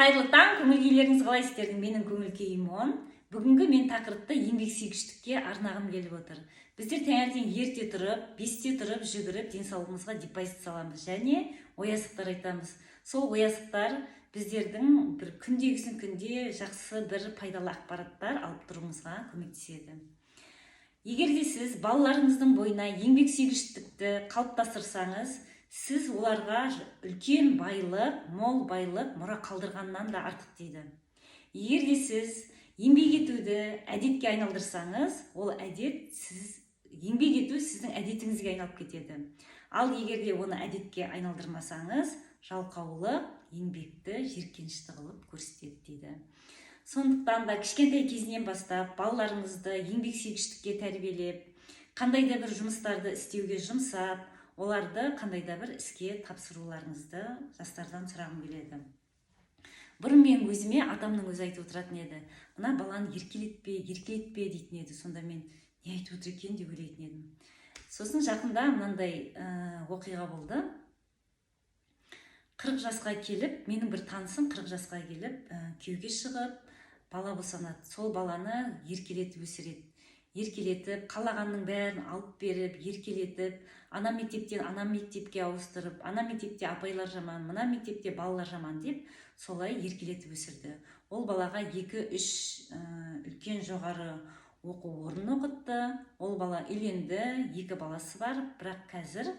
Қайырлы таң! Көңіл күйлеріңіз қалай сіздердің? Менің көңіл күйім оң. Бүгінгі мен тақырыпты еңбексүйгіштікке арнағым келіп отыр. Біздер таңертең ерте тұрып, 5-те тұрып, жүгіріп, денсаулығымызға депозит саламыз және ояздықтар айтамыз. Сол ояздықтар біздердің бір күндегісін күнде жақсы бір пайдалы ақпараттар алып тұруымызға көмектеседі. Егер де сіз балаларыңыздың бойына еңбексүйгіштікті қалыптастырсаңыз, сіз оларға үлкен байлық, мол байлық мұра қалдырғаннан да артық дейді. Егер де сіз еңбек етуді әдетке айналдырсаңыз, ол әдет, сіз еңбек ету сіздің әдетіңізге айналып кетеді. Ал егер де оны әдетке айналдырмасаңыз, жалқаулық еңбекті жиіркенішті қылып көрсетеді дейді. Сондықтан да кішкентай кезінен бастап балаларыңызды еңбексүйгіштікке тәрбиелеп, қандай да бір жұмыстарды істеуге жұмсап, оларды қандай да бір іске тапсыруларыңызды жастардан сұрағым келеді. Бұрын мен өзіме атамның өзі айтып отыратын еді: «Мына баланы еркелетпе, еркелетпе», – дейтін еді. Сонда мен не айтып отыр екен деп ойлайтын едім. Сосын жақында мынандай оқиға болды. 40 жасқа келіп, менің бір танысым 40 жасқа келіп, күйеуге шығып, бала босанады. Сол баланы еркелетіп өсіреді, еркелетіп, қалағанның бәрін алып беріп, еркелетіп, ана мектептен ана мектепке ауыстырып, ана мектепте апайлар жаман, мына мектепте балалар жаман деп, солай еркелетіп өсірді. Ол балаға екі үш үлкен жоғары оқу орнын оқытты. Ол бала үйленді, екі баласы бар, бірақ қазір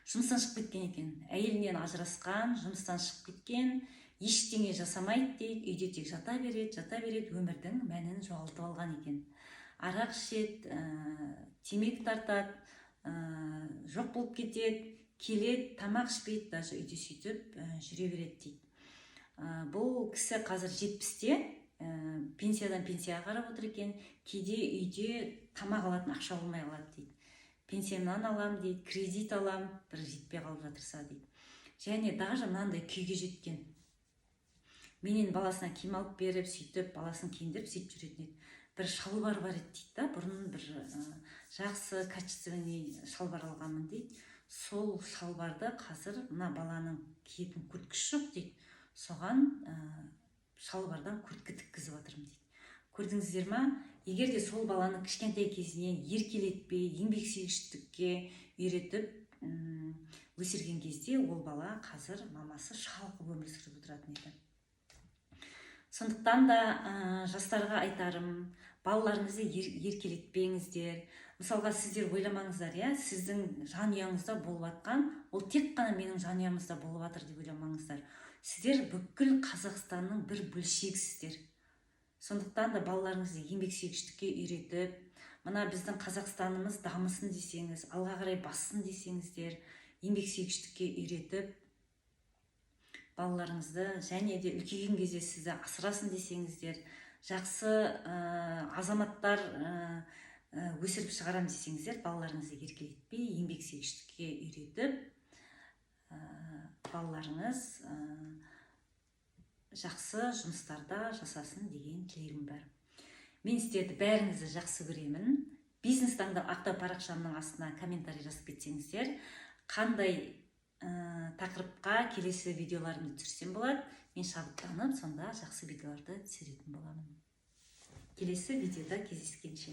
жұмыстан шығып кеткен екен. Әйелінен ажырасқан, жұмыстан шығып кеткен, ештеңе жасамайды дейді. Үйде тек жата береді, жата береді, өмірдің мәнін жоғалтып алған екен. Арақ ішеді, темекі тартады, жоқ болып кетеді, келеді, тамақ ішпейді даже, үйде сөйтіп жүре береді дейді. Бұл кісі қазір 70-те, пенсиядан пенсияға қарап отыр екен. Кейде үйде тамақ алатын ақша болмай қалады дейді. «Пенсиямнан алам», – дейді, «кредит алам, бір жетпей қалып жатырса», – дейді. Және даже мынандай күйге жеткен: менен баласына киім алып беріп, сөйтіп баласын киіндіріп, сөйтіп жүретін еді. Бір шалбар бар еді дейді да, бұрын бір жақсы, качественный шалбар алғанмын дейді. Сол шалбарды қазір мына баланың киетін курткасы жоқ дейді, соған шалбардан куртка тіккізіп жатырмын дейді. Көрдіңіздер ма? Егер де сол баланы кішкентай кезінен еркелетпей, еңбексүйгіштікке үйретіп өсірген кезде, ол бала қазір мамасы шалқып өмір сүріп отыратын еді. Сондықтан да жастарға айтарым: балаларыңызды еркелетпеңіздер. Мысалға, сіздер ойламаңыздар, иә, сіздің жанұяңызда болып жатқан ол тек қана менің жанұямызда болып жатыр деп ойламаңыздар. Сіздер бүкіл Қазақстанның бір бөлшегісіздер. Сондықтан да балаларыңызды еңбексүйгіштікке үйретіп, мына біздің Қазақстанымыз дамысын десеңіз, алға қарай бассын десеңіздер, еңбексүйгіштікке үйретіп балаларыңызды, және де үлкейген кезде сізді асырасын десеңіздер, жақсы азаматтар өсіріп шығарам десеңіздер, балаларыңызды еркелетпей, еңбексүйгіштікке үйретіп, балаларыңыз жақсы жұмыстарда жасасын деген тілегім бар. Мен сіздерді, бәріңізді жақсы көремін. Бизнес таңдау ақтау парақшамның астына комментарий жазып кетсеңіздер, қандай тақырыпқа келесі видеоларымды түсірсем болады, мен шабыттанып, сонда жақсы видеоларды түсіретін боламын. Келесі видеода кездескенше!